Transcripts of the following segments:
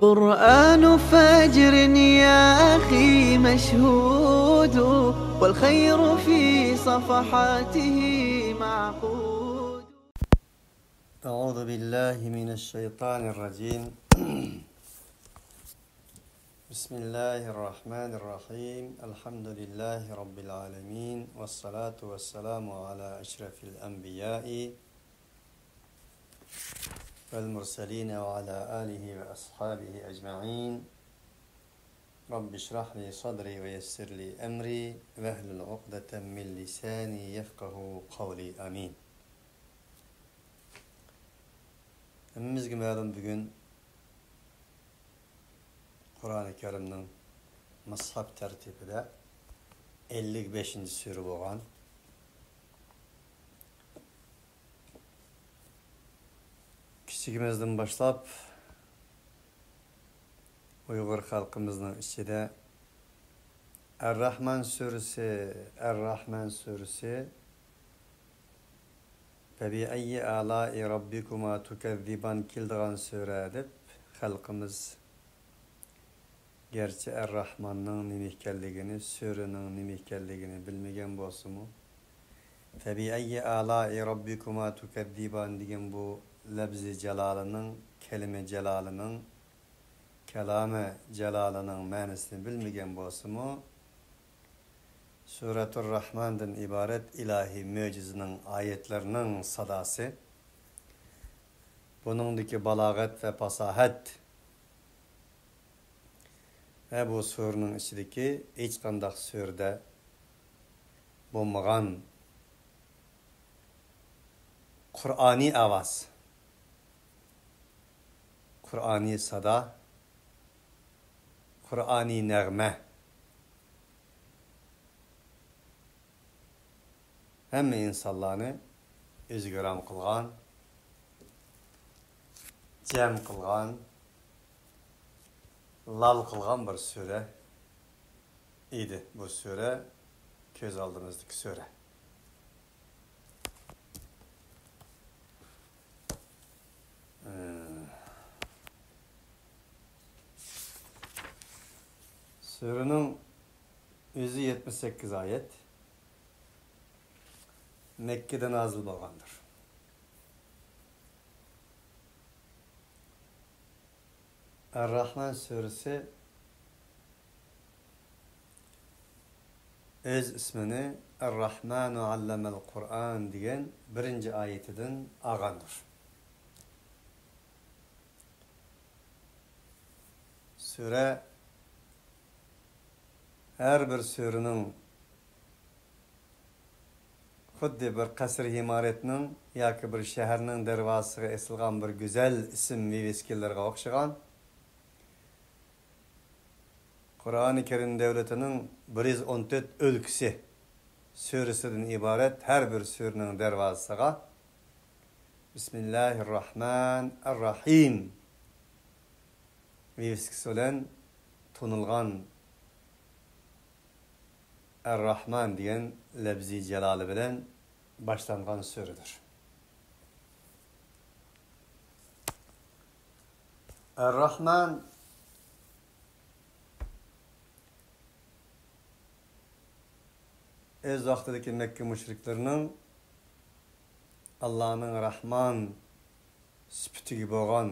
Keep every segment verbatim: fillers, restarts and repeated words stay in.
قرآن فجر يا أخي مشهود، والخير في صفحاته معقود. أعوذ بالله من الشيطان الرجيم. بسم الله الرحمن الرحيم. الحمد لله رب العالمين، والصلاة والسلام على أشرف الأنبياء والمرسلين وعلى آله وأصحابه أجمعين. رب اشرح لي صدري ويسر لي أمري واحلل عقدة من لساني يفقهوا قولي. آمين. ھەممىمىزگە مەلۇم، بۈگۈن قۇرئانى كەرىمنىڭ مۇسھەپ تەرتىپىدە ئەللىك بەشىنچى سۈرە بولغان. كىچىكىمىزدىن باشلاپ ئۇيغۇر خەلقىمىزنىڭ ئىچىدە «ئەر-راھمان سۈرىسى، ئەر-راھمان سۈرىسى، فەبىئەييى ئالائى رەببىكۇما تۇكەززىبان» كېلىدىغان سۈرە دەپ خەلقىمىز گەرچە ئەر-راھماننىڭ نېمە ئىكەنلىكىنى، سۈرىنىڭ نېمە ئىكەنلىكىنى بىلمىگەن بولسىمۇ، «فەبىئەييى ئالائى رەببىكۇما تۇكەززىبان» دېگەن بۇ لەپزى جالالىنىڭ، كەلىمە جالالىنىڭ، كالامە جالالىنىڭ مەنىسىنى بىلمىگەن بولسىمۇ، سۈرەتۇر راھماندىن ئىبارەت ئىلاھىي مۆجىزىنىڭ ئايەتلىرىنىڭ ساداسى، بۇنىڭدىكى بالاغەت ۋە پاساھەت ۋە بۇ سۈرىنىڭ ئىچىدىكى ھېچقانداق سۈرىدە بولمىغان قۇرئانىي ئاۋاز، قۇرئانىي سادا، قۇرئانىي نەغمە ھەممە ئىنسانلارنى ئۆزىگە رام قىلغان، جەم قىلغان، لال قىلغان بىر سۈرە ئىدى. بۇ سۈرە كۆز ئالدىمىزدىكى سۈرە. سۈرىنىڭ ئۆزى يەتمىش سەككىز ئايەت. مەككىدە نازىل بولغاندۇر. ئەر-راھمان سۈرىسى ئۆز ئىسمىنى «ئەر-راھمانۇ ئەللەمەل قۇرئان» دېگەن بىرىنچى ئايىتىدىن ئالغاندۇر. سۈرە، ھەر بىر سۈرىنىڭ خۇددى بىر قەسرى ئىمارەتنىڭ ياكى بىر شەھەرنىڭ دەرۋازىسىغا ئېسىلغان بىر گۈزەل ئىسىم ۋىۋىسكىلىرىغا ئوخشىغان، قۇرئانى كەرىم دەۋلىتىنىڭ بىر يۈز ئون تۆت ئۆلكىسى سۈرىسىدىن ئىبارەت ھەر بىر سۈرىنىڭ دەرۋازىسىغا بىسمىللاھىر راھمان ئەر راھىم ۋىۋىسكىسى بىلەن تونۇلغان ئەر-راھمان دېگەن لەپزى جالالى بىلەن باشلانغان سۈرىدۇر. ئەر-راھمان ئۆز ۋاقتىدىكى مەككە مۇشرىكلىرىنىڭ ئاللانىڭ راھمان سۈپىتىگە بولغان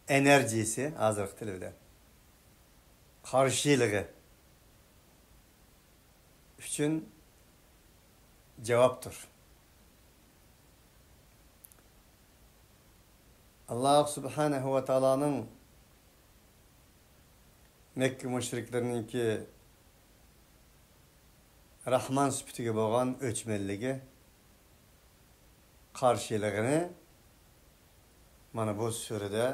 ئېنېرگىيىسى، ھازىرقى تىل بىلەن، قارشىلىقى ئۈچۈن جاۋابتۇر. ئاللا سۇبھانەھۇ ۋە تائالانىڭ مەككە مۇشرىكلىرىنىڭكى راھمان سۈپىتىگە بولغان ئۆچمەنلىكى، قارشىلىقىنى مانا بۇ سۈرىدە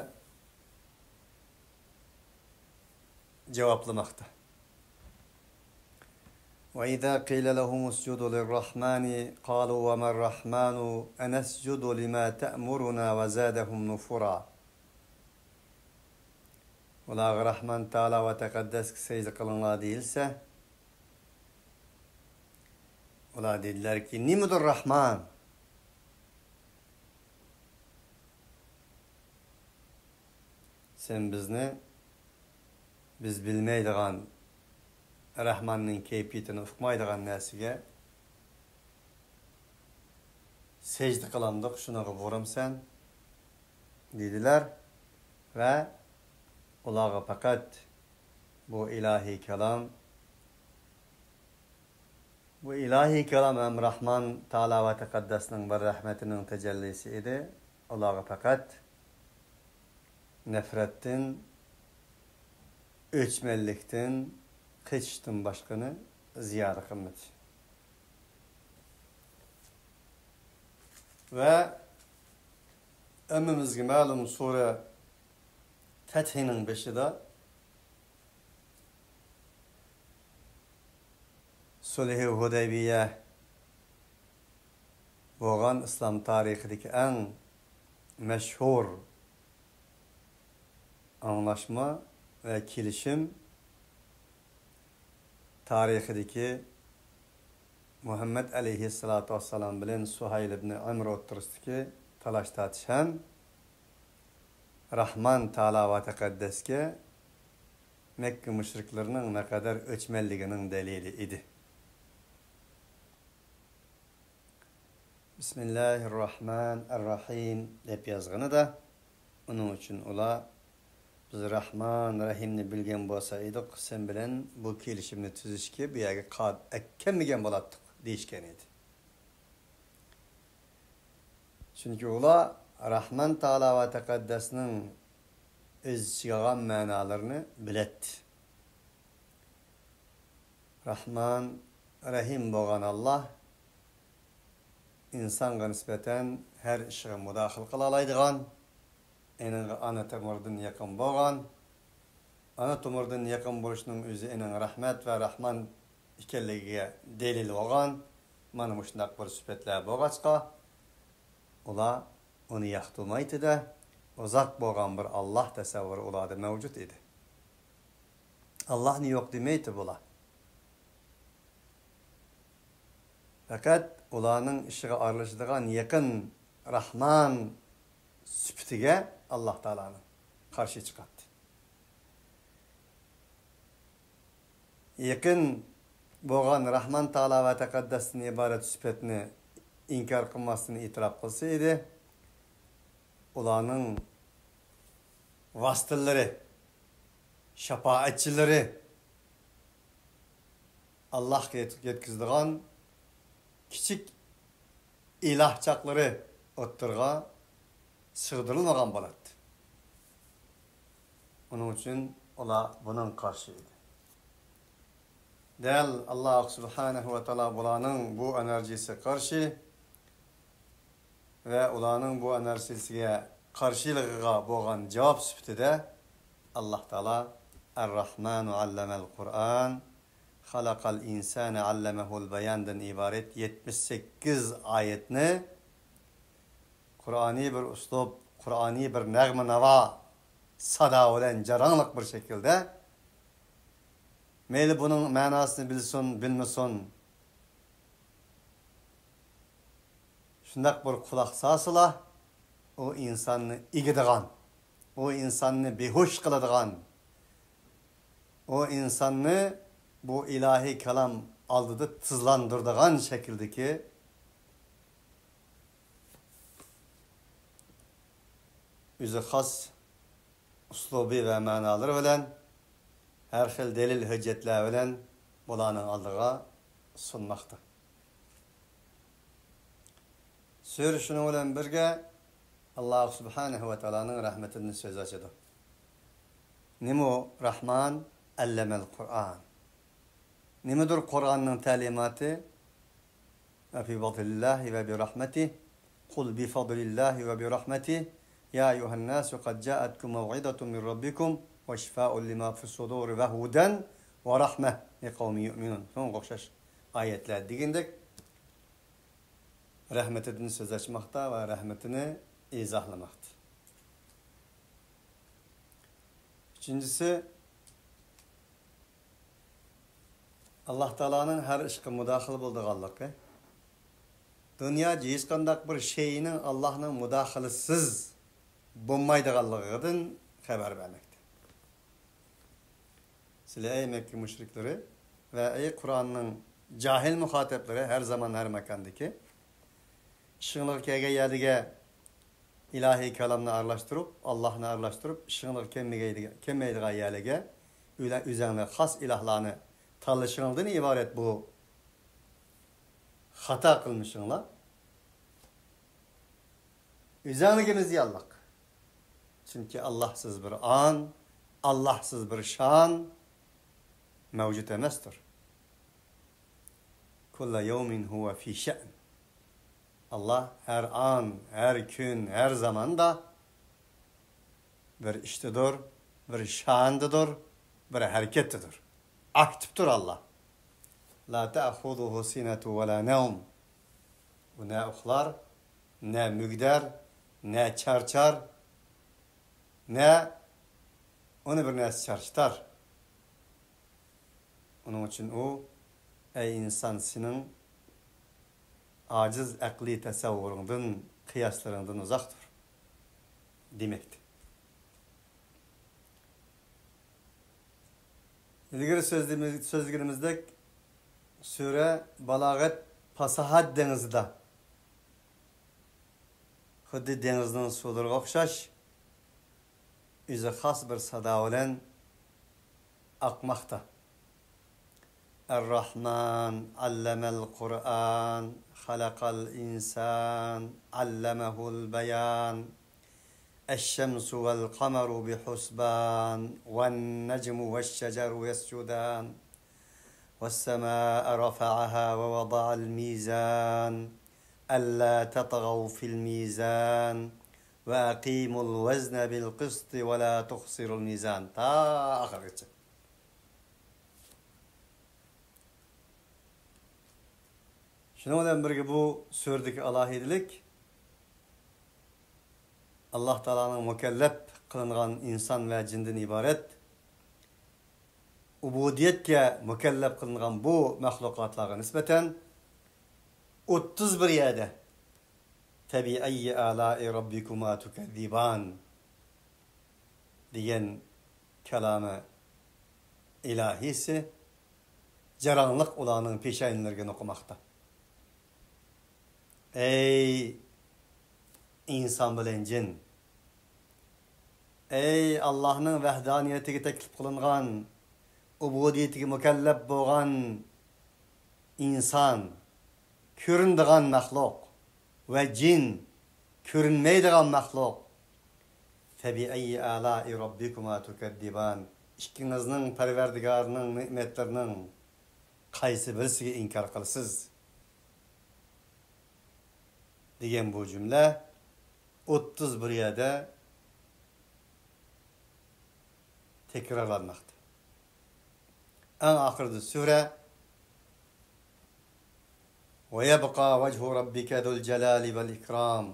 جاۋابلىماقتا. وإذا قيل لهم اسجدوا للرحمن قالوا وما الرحمن أنسجد لما تأمرنا وزادهم نفورا. ئۇلارغا راھمان تائالا ۋە تەقەددەسكە سەجدە قىلىڭلار دېيىلسە، ئۇلار دېدىلەركى، نېمىدۇر راھمان؟ سەن بىزنى بىز بىلمەيدىغان، رەھماننىڭ كەيپىيىتىنى ئۇقمايدىغان نەرسىگە سەجدە قىلامدۇق، شۇنىڭغا بۇرامسەن؟» دېدىلەر ۋە ئۇلارغا پەقەت بۇ ئىلاھىي كالام، بۇ ئىلاھىي كالام ھەم راھمان تائالا ۋە تەقەددەسنىڭ بىر رەھمىتىنىڭ تەجەللىسى ئىدى. ئۇلارغا پەقەت نەپرەتتىن، ئۆچمەنلىكتىن قېچىشتىن باشقىنى زىيادە قىلمىدى. ۋە ھەممىمىزگە مەلۇم، سۈرە فەتھنىڭ بېشىدا سۇلھى ھۇدەيبىيە بولغان ئىسلام تارىخىدىكى ئەڭ مەشھۇر ئاڭلاشما ۋە كېلىشىم تارىخىدىكى مۇھەممەد ئەلەيھىسسالاتۇ ۋەسسالام بىلەن سۇھەيل ئىبنى ئەمر ئوتتۇرىسىدىكى تالاش-تارتىش ھەم راھمان تائالا ۋە تەقەددەسكە مەككە مۇشرىكلىرىنىڭ نەقەدەر ئۆچمەنلىكىنىڭ دەلىلى ئىدى. بىسمىللاھىررەھمانىررەھىم دەپ يازغىنىدا، ئۇنىڭ ئۈچۈن ئۇلار: «بىز رەھمان، رەھىمنى بىلگەن بولسا ئىدۇق، سەن بىلەن بۇ كېلىشىمنى تۈزۈشكە بۇ يەرگە قا-، ئەكەلمىگەن بولاتتۇق» دېيىشكەن ئىدى. چۈنكى ئۇلار رەھمان تائالا ۋە تەقەددەسنىڭ ئۆز ئىچىگە ئالغان مەنالىرىنى بىلەتتى. رەھمان، رەھىم بولغان ئاللاھ ئىنسانغا نىسبەتەن ھەر ئىشىغا مۇداخىلە قىلالايدىغان، ئېنىڭغا ئانا تومۇردىن يېقىن بولغان، ئانا تومۇردىن يېقىن بولۇشنىڭ ئۆزى ئېنىڭ رەھمەت ۋە رەھمان ئىكەنلىكىگە دەلىل بولغان مانا مۇشۇنداق بىر سۈپەتلەر بولغاچقا، ئۇلار ئۇنى ياقتۇرمايتتى-دە، ئۇزاق بولغان بىر ئاللاھ تەسەۋۋۇرى ئۇلاردا مەۋجۇت ئىدى. ئاللاھنى يوق دېمەيتتى بۇلار. پەقەت ئۇلارنىڭ ئىشىغا ئارىلىشىدىغان يېقىن رەھمان سۈپىتىگە ئاللاھ تائالانىڭ قارشى چىقاتتى. يېقىن بولغان رەھمان تائالا ۋە تەقەددەستىن ئىبارەت سۈپەتنى ئىنكار قىلماستىن ئېتىراپ قىلسا ئىدى، ئۇلارنىڭ ۋاسىتىلىرى، شاپائەتچىلىرى، ئاللاھقا يەت-، يەتكۈزىدىغان كىچىك ئىلاھچاقلىرى ئوتتۇرىغا سىغدۇرۇلمىغان بولاتتى. ئۇنىڭ ئۈچۈن ئۇلار بۇنىڭغا قارشى ئىدى. دەل ئاللاھ سۇبھانەھۇ ۋە تائالا بۇلارنىڭ بۇ ئېنېرگىيىسىگە قارشى ۋە ئۇلارنىڭ بۇ ئېنېرگىيىسىگە قارشىلىقىغا بولغان جاۋاب سۈپىتىدە ئاللاھ تائالا «ئەر-رەھمانۇ ئەللەمەل قۇرئان، خەلەقەل ئىنسانە ئەللەمەھۇل بايان» دىن ئىبارەت يەتمىش سەككىز ئايەتنى قۇرئانىي بىر ئۇسلۇب، قۇرئانىي بىر نەغمە-ناۋا سادا بىلەن جاراڭلىق بىر شەكىلدە، مەيلى بۇنىڭ مەناسىنى بىلسۇن، بىلمىسۇن، شۇنداق بىر قۇلاق سالسىلا، ئۇ ئىنساننى ئېگىدىغان، ئۇ ئىنساننى بىھوش قىلىدىغان، ئۇ ئىنساننى بۇ ئىلاھىي كالام ئالدىدا تىزلاندۇرىدىغان شەكىلدىكى ئۆزى خاس ئۇسلۇبى ۋە مەنالىرى بىلەن، ھەر خىل دەلىل-ھۆججەتلەر بىلەن بۇلارنىڭ ئالدىغا سۇنماقتا. سۈرە شۇنىڭ بىلەن بىرگە، ئاللاھ سۇبھانەھۇ ۋە تائالانىڭ رەھمىتىدىن سۆز ئاچىدۇ. نېمە ئۇ رەھمان؟ ئەللەمەل قۇرئان. نېمىدۇر قۇرئاننىڭ تەلىماتى؟ فبفضل الله وبرحمته، قل بفضل الله وبرحمته، يا أيها الناس قد جاءتكم موعظة من ربكم وشفاء لما في الصدور وهدى ورحمة لقوم يؤمنون. شۇنىڭغا ئوخشاش ئايەتلەر دېگەندەك، رەھمىتىدىن سۆز ئاچماقتا ۋە رەھمىتىنى ئىزاھلىماقتا. ئۈچىنچىسى، ئاللاھ تائالانىڭ ھەر ئىشقا مۇداخىلە بولىدىغانلىقى، دۇنيادا ھېچقانداق بىر شەيئىنىڭ ئاللاھنىڭ مۇداخىلىسىز بولمايدىغانلىقىدىن خەۋەر بەرمەكتە. سىلەر ئەي مەككە مۇشرىكلىرى ۋە ئەي قۇرئاننىڭ جاھىل مۇخاتەپلىرى، ھەر زامان، ھەر ماكاندىكى، ئىشىڭلارغا كەلگەن يەرلىگە ئىلاھىي كالامنى ئارىلاشتۇرۇپ، ئاللاھنى ئارىلاشتۇرۇپ، ئىشىڭلارغا كەلمىگەيدىگە-، كەلمەيدىغان يەرلىگە ئۆلە-، ئۆزەڭلار خاس ئىلاھلارنى تاللىشىڭلاردىن ئىبارەت بۇ خاتا قىلمىشىڭلار. ئۆزەڭلىكىمىز زىيانلىق. چۈنكى ئاللاھسىز بىر ئان، ئاللاھسىز بىر شان مەۋجۇت ئەمەستۇر. كل يوم هو في شأن. ئاللاھ ھەر ئان، ھەر كۈن، ھەر زاماندا بىر ئىشتىدۇر، بىر شاندىدۇر، بىر ھەرىكەتتىدۇر. ئاكتىپتۇر ئاللاھ. لا تأخذه سنة ولا نوم. ئۇ نە ئۇخلار، نە مۈگدەر، نە چارچار، نە ئۇنى بىر نەرسە چارچىتار. ئۇنىڭ ئۈچۈن ئۇ، ئەي ئىنسان، سېنىڭ ئاجىز ئەقلىي تەسەۋۋۇرۇڭدىن، قىياسلىرىڭدىن ئۇزاق تۇر، دېمەكتە. ئىلگىرى سۆزلىمىز-، سۆزلىگىنىمىزدەك، سۈرە بالاغەت، پاساھەت دېڭىزىدا، خۇددى دېڭىزنىڭ سۇلىرىغا ئوخشاش، ئۆزى خاس بىر سادا بىلەن ئاقماقتا. الرحمن، علم القرآن، خلق الإنسان، علمه البيان، الشمس والقمر بحسبان، والنجم والشجر يسجدان، والسماء رفعها ووضع الميزان، ألا تطغوا في الميزان، وأقيموا الوزن بالقسط ولا تخسروا الميزان. تا ئاخىرغىچە. شۇنىڭ بىلەن بىرگە، بۇ سۈرىدىكى ئالاھىدىلىك، ئاللاھ تائالانىڭ مۇكەللەپ قىلىنغان ئىنسان ۋە جىندىن ئىبارەت ئۇبۇدىيەتكە مۇكەللەپ قىلىنغان بۇ مەخلۇقاتلارغا نىسبەتەن ئوتتۇز بىر يەردە فَبِأَيِّ آلَاءِ رَبِّكُمَا تُكَذِّبَانِ دېگەن كالامى ئىلاھىسى جاراڭلىق ئۇلارنىڭ پېشانىلىرىگە نوقۇماقتا. ئەي ئىنسان بىلەن جىن! ئەي ئاللاھنىڭ ۋەھدانىيىتىگە تەكلىپ قىلىنغان، ئۇبۇدىيىتىگە مۇكەللەپ بولغان ئىنسان، كۆرۈنىدىغان مەخلۇق، ۋە جىن، كۆرۈنمەيدىغان مەخلۇق. فَبِأَيِّ آلَاءِ رَبِّكُمَا تُكَذِّبَانِ؟ ئىككىڭىزنىڭ پەرۋەردىگارىنىڭ نېمەتلىرىنىڭ قايسى بىرسىگە ئىنكار قىلىسىز؟ دېگەن بۇ جۈملە ئوتتۇز بىر يەردە تەكرارلانماقتا. ئەڭ ئاخىرىدا سۈرە، وَيَبْقَى وَجْهُ رَبِّكَ ذُو الْجَلَالِ وَالْإِكْرَامِ،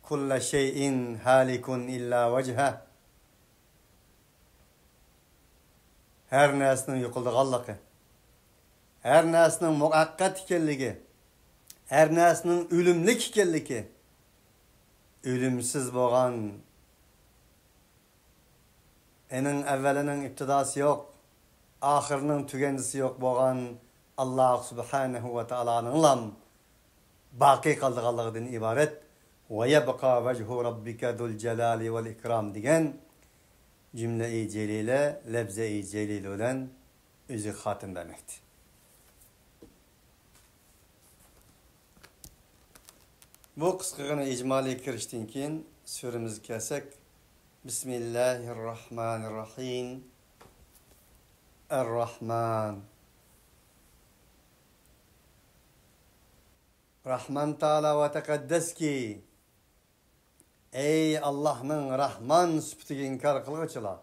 كُلُّ شَيْءٍ هَالِكٌ إِلَّا وَجْهَهُ. ھەر نەرسىنىڭ يوقىلىدىغانلىقى، ھەر نەرسىنىڭ مۇۋەققەت ئىكەنلىكى، ھەر نەرسىنىڭ ئۆلۈملۈك ئىكەنلىكى، ئۆلۈمسىز بولغان، ئېنىڭ ئەۋۋەلىنىڭ ئىپتىداسى يوق، ئاخىرىنىڭ تۈگەندىسى يوق بولغان ئاللاھ سۇبھانەھۇ ۋە تائالانىڭلام باقىي قالىدىغانلىقىدىن ئىبارەت، وَيَبْقَى وَجْهُ رَبِّكَ ذُو الْجَلَالِ وَالْإِكْرَامِ دېگەن جۈملەئى جەلىلە، لەفزەئى جەلىلە بىلەن ئۆزىگە خاتىمە بەرمەكتە. بۇ قىسقىغىنە ئىجمالىي كىرىشتىن كېيىن سۈرىمىزگە كەلسەك، بىسمىللاھىررەھمانىررەھىم. ئەررەھمان. رەھمان تائالا ۋە تەقەددەسكى، ئەي ئاللاھنىڭ رەھمان سۈپىتىگە ئىنكار قىلغۇچىلار!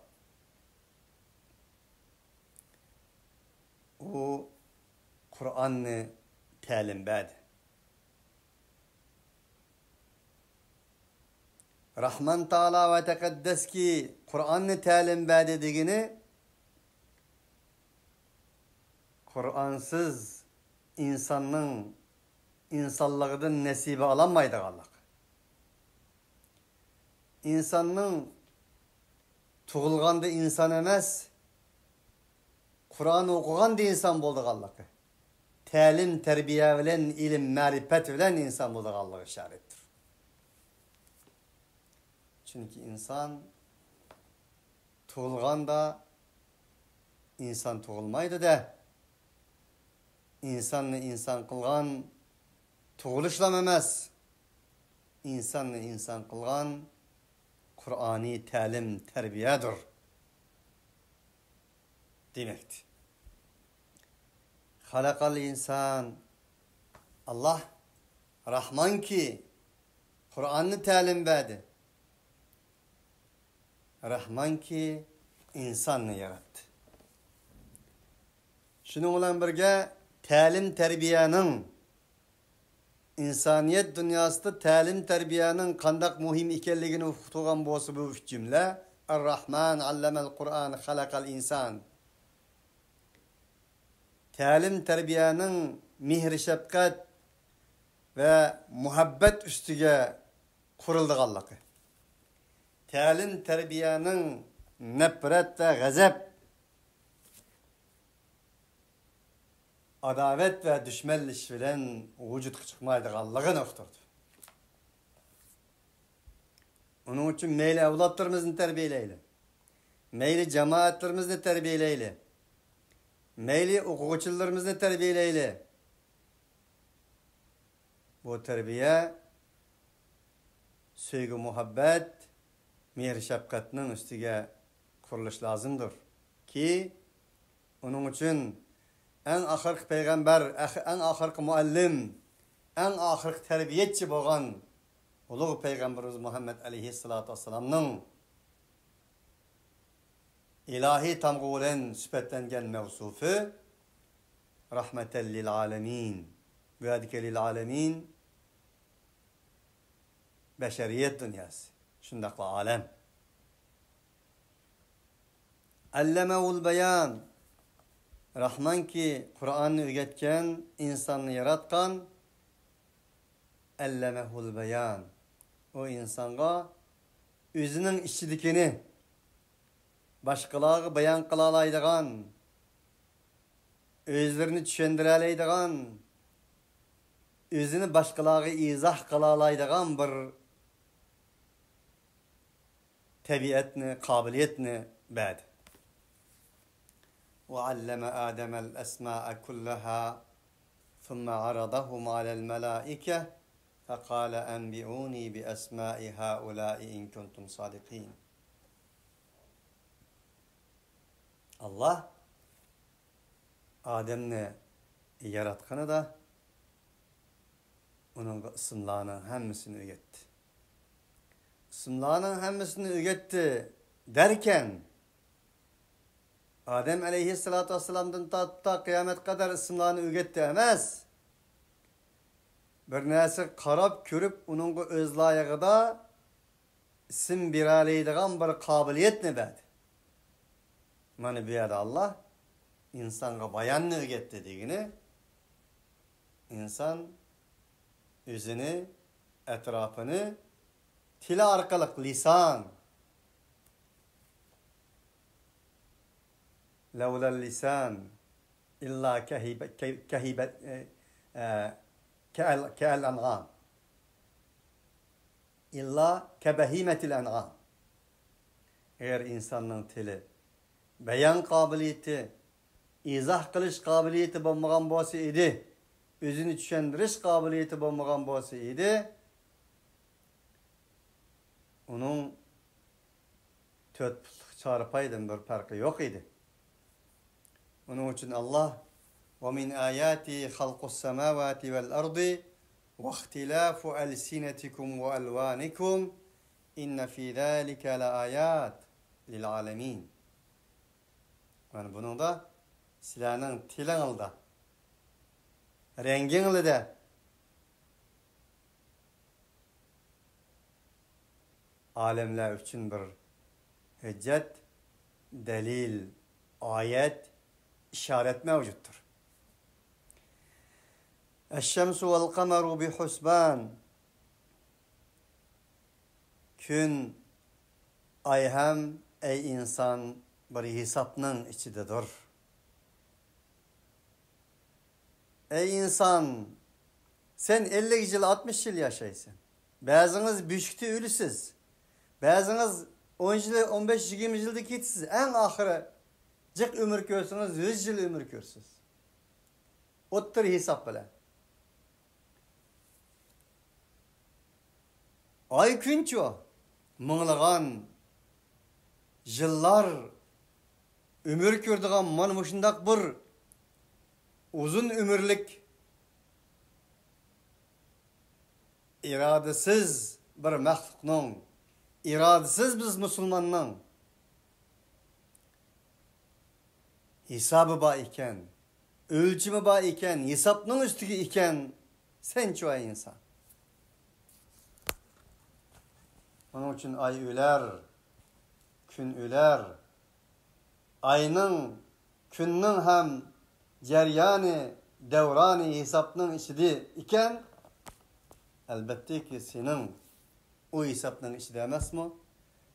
ئۇ قۇرئاننى تەلىم بەردى. رەھمان تائالا ۋە تەقەددەسكى قۇرئاننى تەلىم بەردى دېگىنى، قۇرئانسىز ئىنساننىڭ ئىنسانلىقىدىن نەسىبە ئالالمايدىغانلىق. ئىنساننىڭ تۇغۇلغاندا ئىنسان ئەمەس، قۇرئان ئوقۇغاندا ئىنسان بولىدىغانلىقى، تەلىم-تەربىيە بىلەن، ئىلىم-مەرىپەت بىلەن ئىنسان بولىدىغانلىقى ئىشارەتتۇر. چۈنكى ئىنسان تۇغۇلغاندا ئىنسان تۇغۇلمايدۇ-دە، ئىنساننى ئىنسان قىلغان تۇغۇلۇشلام ئەمەس، ئىنساننى ئىنسان قىلغان قۇرئانىي تەلىم-تەربىيەدۇر دېمەكتە. خەلەقەل ئىنسان، ئاللاھ رەھمانكى، قۇرئاننى تەلىم بەردى. رەھمانكى، ئىنساننى ياراتتى. شۇنىڭ بىلەن بىرگە، تەلىم-تەربىيەنىڭ، ئىنسانىيەت دۇنياسىدا تەلىم-تەربىيەنىڭ قانداق مۇھىم ئىكەنلىكىنى ئۇقتۇرغان بولسا بۇ ئۈچ جۈملە، ئەر-راھمان، ئەللەمەل قۇرئان، خەلەقەل ئىنسان. تەلىم-تەربىيەنىڭ مېھىر-شەپقەت ۋە مۇھەببەت ئۈستىگە قۇرۇلىدىغانلىقى، تەلىم-تەربىيەنىڭ نەپرەت ۋە غەزەپ، ئاداۋەت ۋە دۈشمەنلىشىش بىلەن ۋۇجۇدقا چىقمايدىغانلىقىنى ئۇقتۇردى. ئۇنىڭ ئۈچۈن مەيلى ئەۋلادلىرىمىزنى تەربىيەلەيلى، مەيلى جامائەتلىرىمىزنى تەربىيەلەيلى، مەيلى ئوقۇغۇچىلىرىمىزنى تەربىيەلەيلى. بۇ تەربىيە سۆيگۈ-مۇھەببەت، مېھىر-شەپقەتنىڭ ئۈستىگە قۇرۇلۇشى لازىمدۇر. كى، ئۇنىڭ ئۈچۈن ئەڭ ئاخىرقى پەيغەمبەر، ئەخ-، ئەڭ ئاخىرقى مۇئەللىم، ئەڭ ئاخىرقى تەربىيەچى بولغان ئۇلۇغ پەيغەمبىرىمىز مۇھەممەد ئەلەيھىسسالاتۇ ۋەسسالامنىڭ ئىلاھىي تامغا بىلەن سۈپەتلەنگەن مەۋسۇپى رەھمەتەن لىل ئالەمىن. بۇ يەردىكى لىل ئالەمىن بەشەرىيەت دۇنياسى، شۇنداقلا ئالەم. ئەللەمەھۇل بەيان. رەھمانكى، قۇرئاننى ئۆگەتكەن، ئىنساننى ياراتقان. ئەللەمەھۇل بەيان. ئۇ ئىنسانغا ئۆزىنىڭ ئىچىدىكىنى باشقىلارغا بايان قىلالايدىغان، ئۆزلىرىنى چۈشەندۈرەلەيدىغان، ئۆزىنى باشقىلارغا ئىزاھ قىلالايدىغان بىر تەبىئەتنى، قابىلىيەتنى بەردى. وعلم آدم الأسماء كلها ثم عرضهم على الملائكة فقال أنبئوني بأسماء هؤلاء إن كنتم صادقين. ئاللاھ ئادەمنى ياراتقىنىدا ئۇنىڭغا ئىسىملارنىڭ ھەممىسىنى ئۆگەتتى. ئىسىملارنىڭ ھەممىسىنى ئۆگەتتى دەركەن، ئادەم ئەلەيھىسسالاتۇ ۋەسسالامدىن تارتىپ تا قىيامەتكە قەدەر ئىسىملارنى ئۆگەتتى ئەمەس، بىر نەرسىگە قاراپ كۆرۈپ ئۇنىڭغا ئۆز لايىقىدا ئىسىم بېرەلەيدىغان بىر قابىلىيەتنى بەردى. مانا بۇ يەردە ئاللاھ ئىنسانغا باياننى ئۆگەتتى دېگىنى، ئىنسان ئۆزىنى، ئەتراپىنى تىلى ئارقىلىق، لىسان، لەۋلەل لىسان ئىللا كەھىبە-، كە-، كەھىبە-، ئە، ئە، كەئەل-، كەئەل ئەنئام. ئىللا كەبەھىمەتىل ئەنئام. ئەگەر ئىنساننىڭ تىلى، بايان قابىلىيىتى، ئىزاھ قىلىش قابىلىيىتى بولمىغان بولسا ئىدى، ئۆزىنى چۈشەندۈرۈش قابىلىيىتى بولمىغان بولسا ئىدى، ئۇنىڭ تۆت پۇتلۇق چارپايدىن بىر پەرقى يوق ئىدى. ئۇنىڭ ئۈچۈن ئاللاھ، ومن آياته خلق السماوات والأرض واختلاف ألسنتكم وألوانكم إن في ذلك لآيات للعالمين. مانا بۇنىڭدا سىلەرنىڭ تىلىڭلاردا، رەڭگىڭلاردا ئالەملەر ئۈچۈن بىر ھۆججەت، دەلىل، ئايەت، ئىشارەت مەۋجۇتتۇر. الشمس والقمر بحسبان. كۈن، ئاي ھەم ئەي ئىنسان، بىر ھېسابنىڭ ئىچىدىدۇر. ئەي ئىنسان، سەن ئەللىك يىل، ئاتمىش يىل ياشايسەن. بەزىڭىز بۆشۈكتە ئۆلىسىز. بەزىڭىز ئون يىل، ئون بەش، يىگىرمە يىلدا كېتىسىز. ئەڭ ئاخىرى جىق ئۆمۈر كۆرسىڭىز، يۈز يىل ئۆمۈر كۆرىسىز. ئوتتۇرا ھېساب بىلەن. ئاي كۈنچۇ؟ مىڭلىغان يىللار ئۆمۈر كۆرىدىغان مانا مۇشۇنداق بىر ئۇزۇن ئۆمۈرلۈك، ئىرادىسىز بىر مەخلۇقنىڭ، ئىرادىسىز بىز مۇسۇلماننىڭ ھېسابى بار ئىكەن، ئۆلچىمى بار ئىكەن، ھېسابنىڭ ئۈستىگە ئىكەن، سەنچۇ ئەي ئىنسان؟ ئۇنىڭ ئۈچۈن ئاي ئۆلەر، كۈن ئۆلەر. ئاينىڭ، كۈننىڭ ھەم جەريانى، دەۋرانى ھېسابنىڭ ئىچىدە ئىكەن، ئەلبەتتىكى سېنىڭ ئۇ ھېسابنىڭ ئىچىدە ئەمەسمۇ؟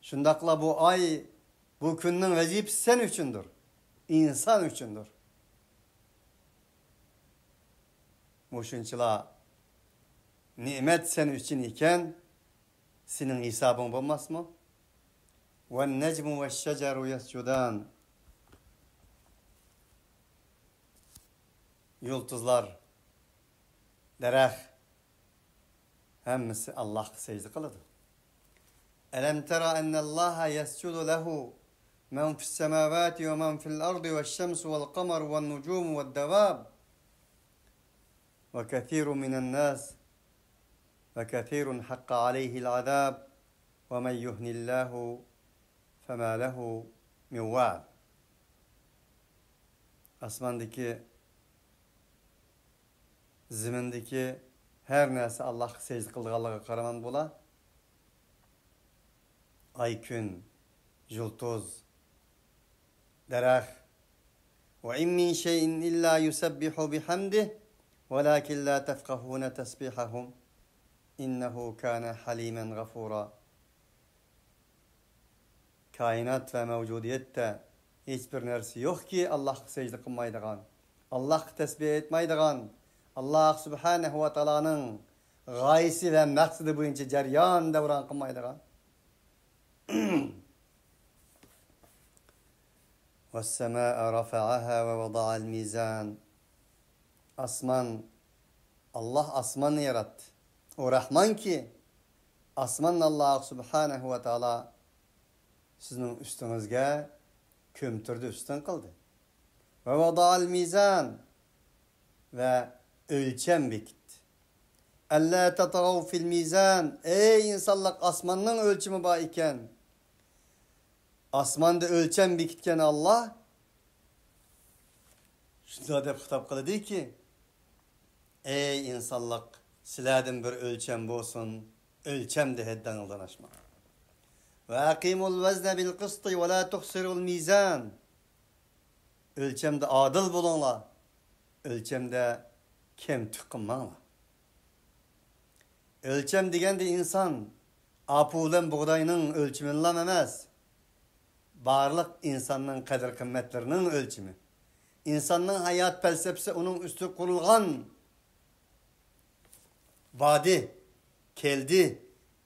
شۇنداقلا بۇ ئاي، بۇ كۈننىڭ ۋەزىپىسى سەن ئۈچۈندۇر، ئىنسان ئۈچۈندۇر. مۇشۇنچىلا نېمەت سەن ئۈچۈن ئىكەن، سېنىڭ ھېسابىڭ بولماسمۇ؟ والنجم والشجر يسجدان. يۇلتۇزلار، دەرەخ، ھەممىسى ئاللاھقا سەجدە قىلىدۇ. ألم تر أن الله يسجد له من في السماوات ومن في الأرض والشمس والقمر والنجوم والدواب وكثير من الناس وكثير حق عليه العذاب ومن يهن الله فما له من واق. ئاسماندىكى، زېمىندىكى ھەر نەرسە ئاللاھقا سەجدە قىلىدىغانلىقىغا قارىمامدۇ بۇلار؟ ئاي، كۈن، يۇلتۇز، دەرەخ. وإن من شيء إلا يسبح بحمده ولكن لا تفقهون تسبيحهم إنه كان حليما غفورا. كائىنات ۋە مەۋجۇدىيەتتە ھېچبىر نەرسە يوقكى، ئاللاھقا سەجدە قىلمايدىغان، ئاللاھقا تەسبىھ ئېيتمايدىغان، ئاللاھ سۇبھانەھۇ ۋە تائالانىڭ غايىسى ۋە مەقسىتى بويىچە جەريان دەۋران قىلمايدىغان. والسماء رفعها ووضع الميزان. ئاسمان، ئاللاھ ئاسماننى ياراتتى. ئۇ رەھمانكى، ئاسماننى ئاللاھ سۇبھانەھۇ ۋە تائالا سىزنىڭ ئۈستىڭىزگە كۆمتۈردى، ئۈستۈن قىلدى. ووضع الميزان، ۋە ئۆلچەم بېكىتتى. ألا تطغوا في الميزان. ئەي ئىنسانلار، ئاسماننىڭ ئۆلچىمى بار ئىكەن. ئاسماندا ئۆلچەم بېكىتكەن ئاللاھ شۇنداق دەپ خىتاب قىلدىكى، ئەي ئىنسانلار، سىلەردىن بىر ئۆلچەم بولسۇن، ئۆلچەمدە ھەددىڭلاردىن ئاشماڭ. وأقيموا الوزن بالقسط ولا تخسروا الميزان. ئۆلچەمدە ئادىل بولۇڭلار، ئۆلچەمدە كەمتۈك قىلماڭلار. ئۆلچەم دېگەندە ئىنسان ئاپۇ بىلەن بۇغداينىڭ ئۆلچىمىنىلا ئەمەس، بارلىق ئىنساننىڭ قەدىر-قىممەتلىرىنىڭ ئۆلچىمى. ئىنساننىڭ ھايات پەلسەپىسى ئۇنىڭ ئۈستىگە قۇرۇلغان. باردى، كەلدى،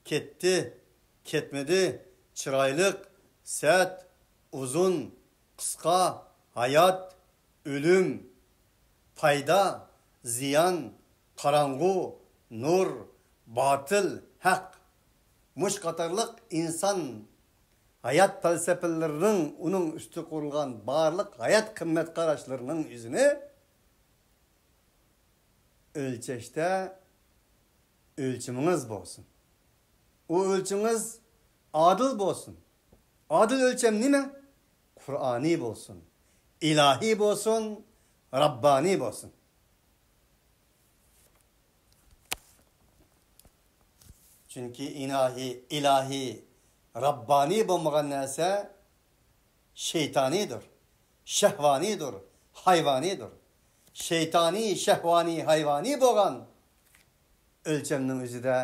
كەتتى، كەتمىدى، چىرايلىق، سەت، ئۇزۇن، قىسقا، ھايات، ئۆلۈم، پايدا، زىيان، قاراڭغۇ، نۇر، باتىل، ھەق. مۇشۇ قاتارلىق ئىنسان ھايات پەلسەپىلىرىنىڭ، ئۇنىڭ ئۈستىگە قۇرۇلغان بارلىق ھايات قىممەت قاراشلىرىنىڭ ئۆزىنى ئۆلچەشتە ئۆلچىمىڭىز بولسۇن. ئۇ ئۆلچىمىڭىز ئادىل بولسۇن. ئادىل ئۆلچەم نېمە؟ قۇرئانىي بولسۇن، ئىلاھىي بولسۇن، راببانىي بولسۇن. چۈنكى ئىلاھىي، ئىلاھىي، راببانىي بولمىغان نەرسە شەيتانىيدۇر، شەھۋانىيدۇر، ھايۋانىيدۇر. شەيتانىي، شەھۋانىي، ھايۋانىي بولغان ئۆلچەمنىڭ ئۆزىدە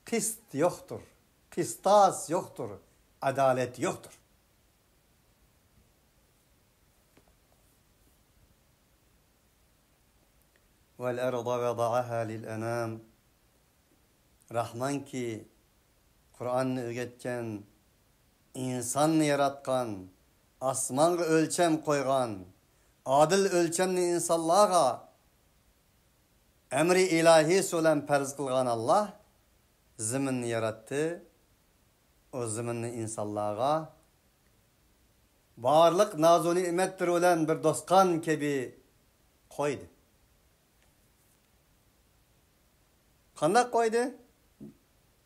قىست يوقتۇر، قىستاس يوقتۇر، ئادالەت يوقتۇر. والأرض وضعها للأنام. راھمانكى، قۇرئاننى ئۆگەتكەن، ئىنساننى ياراتقان، ئاسمانغا ئۆلچەم قويغان، ئادىل ئۆلچەمنى ئىنسانلارغا ئەمرى ئىلاھىسى بىلەن پەرز قىلغان ئاللا زېمىننى ياراتتى. ئۇ زېمىننى ئىنسانلارغا بارلىق نازۇ نېمەتلىرى بىلەن بىر دوستقان كەبى قويدى. قانداق قويدى؟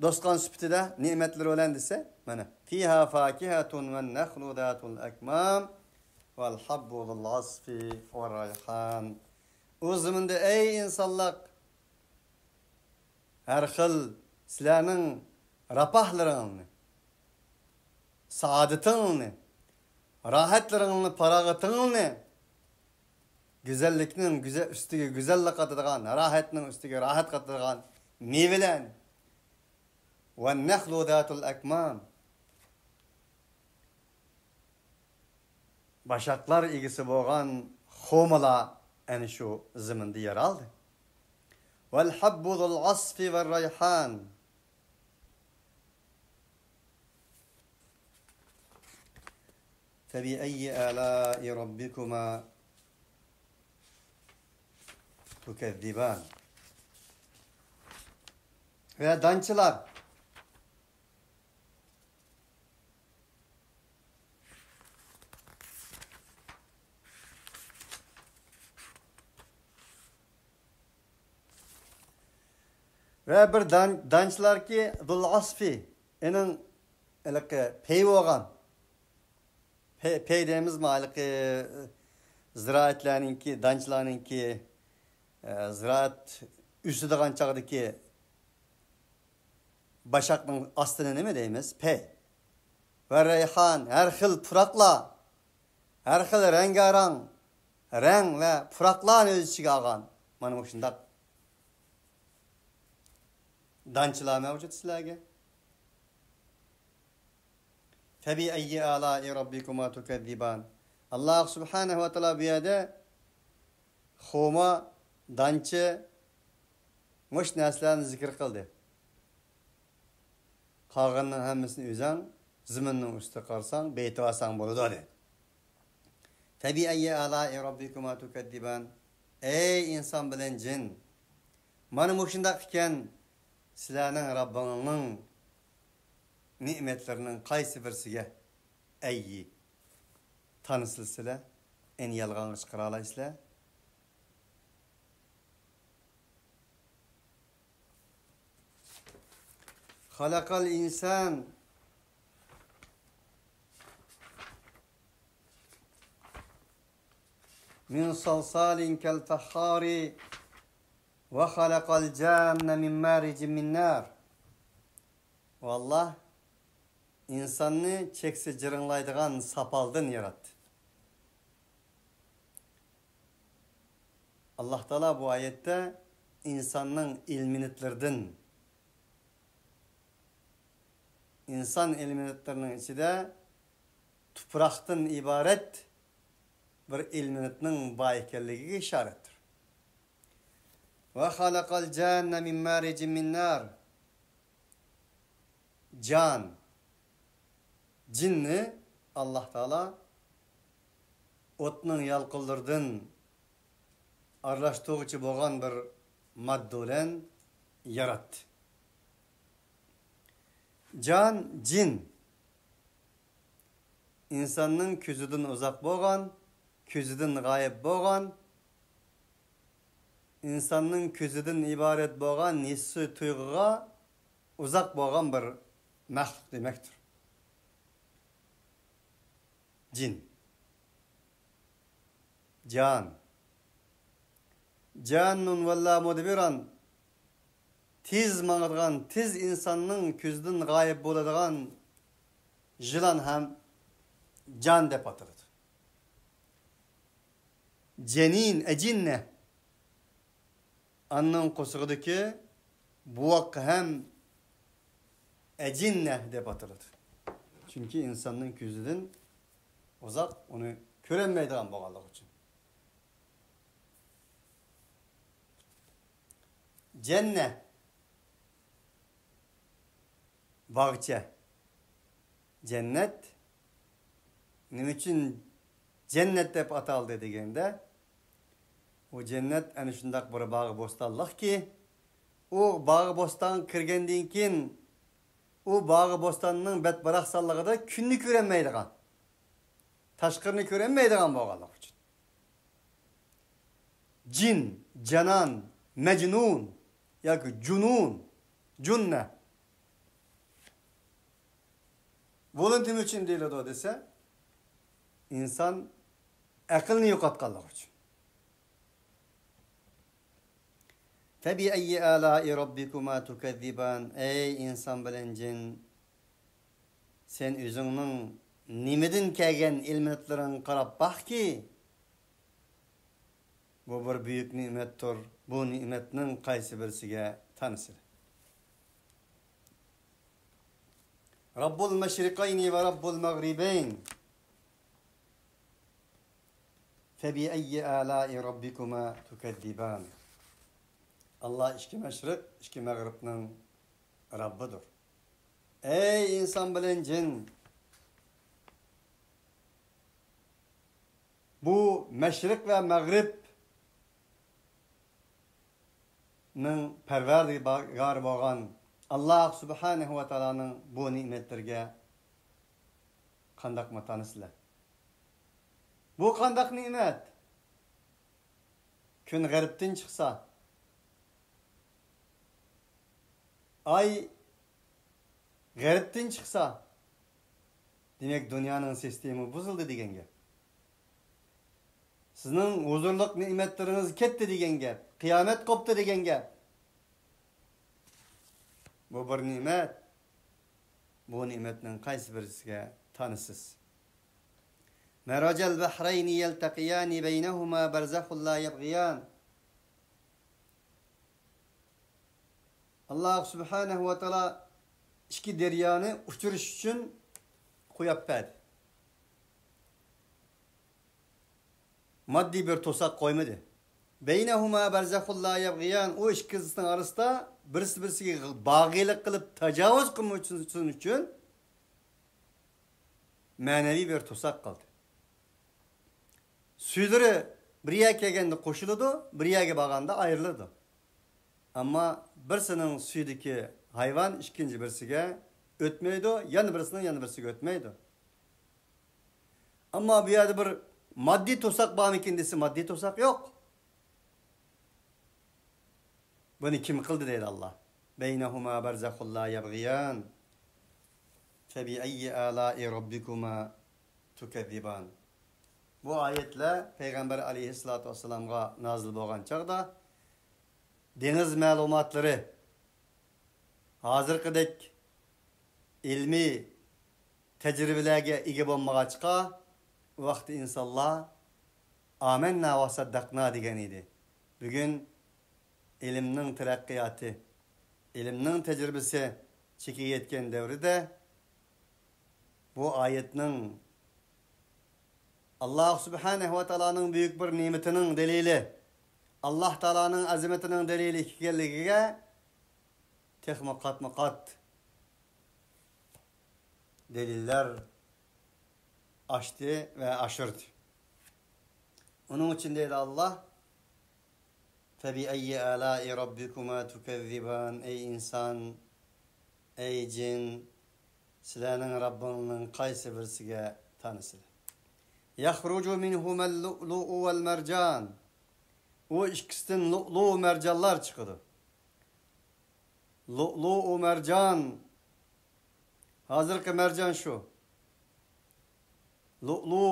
دوستقان سۈپىتىدە نېمەتلىرى بىلەن دېسە، مانا، فيها فاكهة والنخل ذات الأكمام والحب ذو العصف والريحان. ئۇ زېمىندا، ئەي ئىنسانلار، ھەر خىل سىلەرنىڭ راپاھلىرىڭنى، سائادىتىڭنى، راھەتلىرىڭنى، پاراغىتىڭنى، گۈزەللىكنىڭ گۈزە-، ئۈستىگە گۈزەللىك قاتىدىغان، راھەتنىڭ ئۈستىگە راھەت قاتىدىغان مېۋىلەرنى، والنخل ذات الأكمام، باشاقلار ئىگىسى بولغان خورمىلار ئەنە شۇ زېمىندا يەر ئالدى. والحب ذو العصف والريحان. فبأي آلاء ربكما تكذبان. ۋە دانچىلار. ۋە بىر دان-، دانچىلاركى، ذو العصف، ئېنىڭ ھېلىقى پېيى بولغان. پېي، پېي دەيمىزمۇ، ھېلىقى زىرائەتلەرنىڭكى، دانچىلارنىڭكى، ئە، زىرائەت ئۆسىدىغان چاغدىكى باشاقنىڭ ئاستىنى نېمە دەيمىز؟ پېي. ۋە رەيھان، ھەر خىل پۇراقلار، ھەر خىل رەڭگارەڭ رەڭ ۋە پۇراقلارنى ئۆز ئىچىگە ئالغان. مانا مۇشۇنداق دانچىلار مەۋجۇت سىلەرگە. فبأي آلاء ربكما تكذبان. ئاللا سۇبھانەھۇ ۋە تائالا بۇ يەردە خورما، دانچە، مۇشۇ نەرسىلەرنى زىكىر قىلدى. قالغىنىنىڭ ھەممىسىنى ئۆزۈڭ زېمىننىڭ ئۈستىگە قارىساڭ، بېيىتىۋالساڭ بولىدۇ، دېدى. فبأي آلاء ربكما تكذبان. ئەي ئىنسان بىلەن جىن، مانا مۇشۇنداق ئىكەن، سىلەرنىڭ رەببىڭنىڭ نېمەتلىرىنىڭ قايسى بىرسىگە، ئەيي، تانسىلسىلە، ئېنى يالغانغا چىقىرالايسىلە؟ خلق الإنسان من صلصال كالفخار وخلق الجان من مارج من نار. ئۇ ئاللا ئىنساننى چەكسە جىرىڭلايدىغان ساپالدىن ياراتتى. ئاللا تائالا بۇ ئايەتتە ئىنساننىڭ ئېلېمېنتلىرىدىن، ئىنسان ئېلېمېنتلىرىنىڭ ئىچىدە تۇپراقتىن ئىبارەت بىر ئېلېمېنتنىڭ بار ئىكەنلىكىگە ئىشارەتتۇر. وخلق الجان من مارج من نار. جان، جىننى ئاللا تائالا ئوتنىڭ يالقۇنلىرىدىن ئارىلاشتۇرغۇچى بولغان بىر ماددا بىلەن ياراتتى. جان، جىن. ئىنساننىڭ كۆزىدىن ئۇزاق بولغان، كۆزىدىن غايىب بولغان، ئىنساننىڭ كۆزىدىن ئىبارەت بولغان ھېسسىي تۇيغۇغا ئۇزاق بولغان بىر مەخلۇق دېمەكتۇر. جىن. جان. جانٌ ولىٰ مۇدبىران. تېز ماڭىدىغان، تېز ئىنساننىڭ كۆزىدىن غايىب بولىدىغان يىلان ھەم جان دەپ ئاتىلىدۇ. جەنىن، ئەجىننە. ئانىنىڭ قورسىقىدىكى بوۋاق ھەم ئەجىننە دەپ ئاتىلىدۇ. شۇ چۈنكى ئىنساننىڭ كۆزىدىن ئۇزاق ئۇنى كۆرەلمەيدىغان بولغانلىقى ئۈچۈن. جەننە، باغچە. جەننەت نېمە ئۈچۈن جەننەت دەپ ئاتالدى دېگەندە، ئۇ جەننەت ئەنە شۇنداق بىر باغ بوستانلىقكى، ئۇ باغ بوستانغا كىرگەندىن كېيىن، ئۇ باغ بوستاننىڭ بەتباراقسانلىقىدا كۈننى كۆرەلمەيدىغان، تاشقىرىنى كۆرەلمەيدىغان بولغانلىقى ئۈچۈن. جىن، جانان، مەجنۇن ياكى جۇنۇن، جۇننە. بۇنى نېمە ئۈچۈن دېيىلىدۇ دېسە، ئىنسان ئەقلىنى يوقاتقانلىقى ئۈچۈن. فَبِأَيِّ آلَاءِ رَبِّكُمَا تُكَذِّبَانِ. ئەي ئىنسان بىلەن جىن، سەن ئۆزۈڭنىڭ نېمىدىن كەلگەن ئىلمىتلىرىڭغا قاراپ باقكى، بۇ بىر بۈيۈك نېمەتتۇر. بۇ نېمەتنىڭ قايسى بىرسىگە تانىسىلەر؟ رَبُّ الْمَشْرِقَيْنِ وَرَبُّ الْمَغْرِبَيْنِ. فَبِأَيِّ آلَاءِ رَبِّكُمَا تُكَذِّبَانِ. ئاللا ئىككى مەشرىق، ئىككى مەغرىبنىڭ رەببىدۇر. ئەي ئىنسان بىلەن جىن! بۇ مەشرىق ۋە مەغرىبنىڭ پەرۋەردىگارى بولغان ئاللا سۇبھانەھۇ ۋە تائالانىڭ بۇ نېمەتلىرىگە قانداق ماتانىسىلەر؟ بۇ قانداق نېمەت؟ كۈن غەربتىن چىقسا، ئاي غەربتىن چىقسا، دېمەك، دۇنيانىڭ سىستېمىسى بۇزۇلدى دېگەن گەپ. سىزنىڭ ھۇزۇرلۇق نېمەتلىرىڭىز كەتتى دېگەن گەپ. قىيامەت قوپتى دېگەن گەپ. بۇ بىر نېمەت. بۇ نېمەتنىڭ قايسى بىرسىگە تانىسىز؟ مَرَجَ الْبَحْرَيْنِ يَلْتَقِيَانِ بَيْنَهُمَا بَرْزَخٌ لَا يَبْغِيَانِ. ئاللا سۇبھانەھۇ ۋە تائالا ئىككى دەريانى ئۇچۇرۇش ئۈچۈن قويۇپ بەردى. ماددىي بىر توساق قويمىدى. بَيْنَهُمَا بَرْزَخٌ لَا يَبْغِيَانِ. ئۇ ئىككىسىنىڭ ئارىسىدا بىرسى-بىرسىگە باغىيلىق قىلىپ تاجاۋۇز قىلمىسۇن ئۈچۈن مەنىۋى بىر توساق قالدى. سۈيلىرى بىر يەرگە كەلگەندە قوشۇلىدۇ، بىر يەرگە بارغاندا ئايرىلىدۇ. ئەمما بىرسىنىڭ سۈيىدىكى ھايۋان ئىككىنچى بىرسىگە ئۆتمەيدۇ، يەنە بىرسىنىڭ يەنە بىرسىگە ئۆتمەيدۇ. ئەمما بۇ يەردە بىر ماددىي توساق بارمىكىن دېسە، ماددىي توساق يوق. بۇنى كىم قىلدى دەيدۇ ئاللا. بَيْنَهُمَا بَرْزَخٌ لَا يَبْغِيَانِ. فَبِأَيِّ آلَاءِ رَبِّكُمَا تُكَذِّبَانِ. بۇ ئايەتلەر پەيغەمبەر ئەلەيھىسسالاتۇ ۋەسسالامغا نازىل بولغان چاغدا دېڭىز مەلۇماتلىرى، ھازىرقىدەك ئىلمىي تەجرىبىلەرگە ئىگە بولمىغاچقا، ئۇ ۋاقىتتا ئىنسانلار «ئامەننا ۋە سەددەقنا» دېگەن ئىدى. بۈگۈن ئىلىمنىڭ تەرەققىياتى، ئىلىمنىڭ تەجرىبىسى چېكىگە يەتكەن دەۋرىدە بۇ ئايەتنىڭ ئاللا سۇبھانەھۇ ۋە تائالانىڭ بۈيۈك بىر نېمىتىنىڭ دەلىلى، ئاللا تائالانىڭ ئەزىمىتىنىڭ دەلىلى ئىكەنلىكىگە تېخىمۇ قاتمۇ قات دەلىللەر ئاشتى ۋە ئاشۇردى. ئۇنىڭ ئۈچۈن دەيدۇ ئاللا، فَبِأَيِّ آلَاءِ رَبِّكُمَا تُكَذِّبَانِ. ئەي ئىنسان، ئەي جىن، سىلەرنىڭ رەببىڭنىڭ قايسى بىرسىگە تانىسىلەر؟ يَخْرُجُ مِنْهُمَا اللُّؤْلُؤُ وَالْمَرْجَانُ. ئۇ ئىككىسىدىن لۇئلۇ، مەرجانلار چىقىدۇ. لۇئلۇئۇ مەرجان. ھازىرقى مەرجان شۇ. لۇئلۇ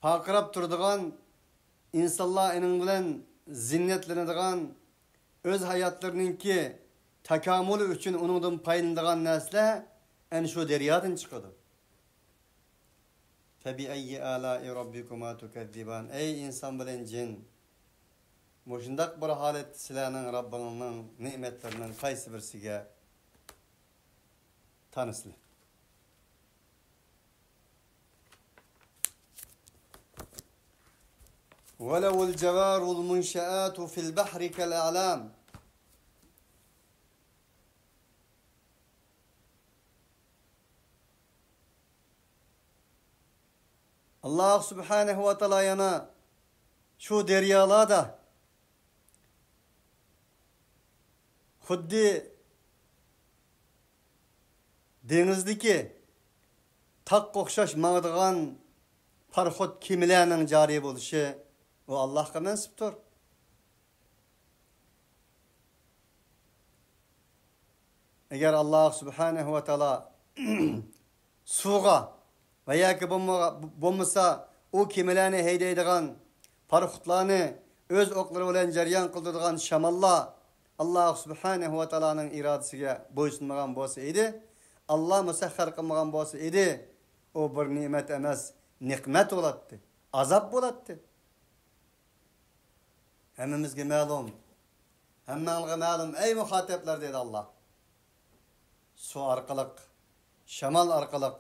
پارقىراپ تۇرىدىغان، ئىنسانلار ئېنىڭ بىلەن زىننەتلىنىدىغان، ئۆز ھاياتلىرىنىڭكى تاكامۇلى ئۈچۈن ئۇنىڭدىن پايدىلىنىدىغان نەرسىلەر ئەنە شۇ دەريادىن چىقىدۇ. فَبِأَيِّ آلَاءِ رَبِّكُمَا تُكَذِّبَانِ. ئەي ئىنسان بىلەن جىن! مۇشۇنداق بىر ھالەتتە سىلەرنىڭ رەببىڭنىڭ نېمەتلىرىنىڭ قايسى بىرسىگە تانىسىلەر؟ ولو الجوار المنشآت في البحر كالأعلام. ئاللاھ سۇبھانەھۇ ۋە تائالا يەنە شۇ دەريالاردا خۇددى دېڭىزدىكى تاغقا ئوخشاش ماڭىدىغان پاراخوت كېمىلەرنىڭ جارى بولۇشى، ئۇ ئاللاھقا مەنسۇپتۇر. ئەگەر ئاللاھ سۇبھانەھۇ ۋە تائالا سۇغا ۋە ياكى بولمىغا-، بولمىسا ئۇ كېمىلەرنى ھەيدەيدىغان پاراخوتلارنى ئۆز ئوقلىرى بىلەن جەريان قىلدۇرىدىغان شاماللار ئاللاھ سۇبھانەھۇ ۋە تائالانىڭ ئىرادىسىگە بويسۇنمىغان بولسا ئىدى، ئاللاھ مۇسەخخەر قىلمىغان بولسا ئىدى، ئۇ بىر نېمەت ئەمەس، نېقمەت بولاتتى، ئازاب بولاتتى. ھەممىمىزگە مەلۇم، ھەممەڭلارغا مەلۇم، ئەي مۇخاتەپلەر، دېدى ئاللاھ. سۇ ئارقىلىق، شامال ئارقىلىق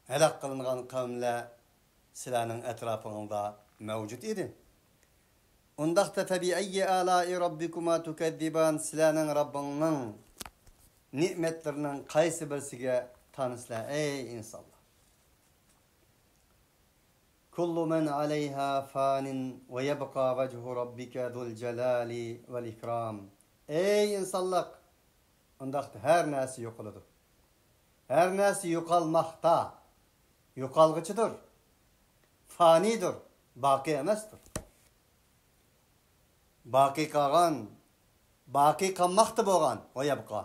ھالاك قىلىنغان قەۋملەر سىلەرنىڭ ئەتراپىڭلاردا مەۋجۇت ئىدى. ئۇنداقتا فەبىئەييى ئالائى رەببىكۇما تۇكەززىبان، سىلەرنىڭ رەببىڭنىڭ نېمەتلىرىنىڭ قايسى بىرسىگە تانىسىلەر، ئەي ئىنسانلار؟ كل من عليها فان ويبقى وجه ربك ذو الجلال والإكرام. ئەي ئىنسانلار، ئۇنداقتا ھەر نەرسە يوقىلىدۇ. ھەر نەرسە يوقالماقتا، يوقالغۇچىدۇر، فانىيدۇر، باقىي ئەمەستۇر. باقىي قالغان، باقىي قالماقتا بولغان، ۋە يەبقا.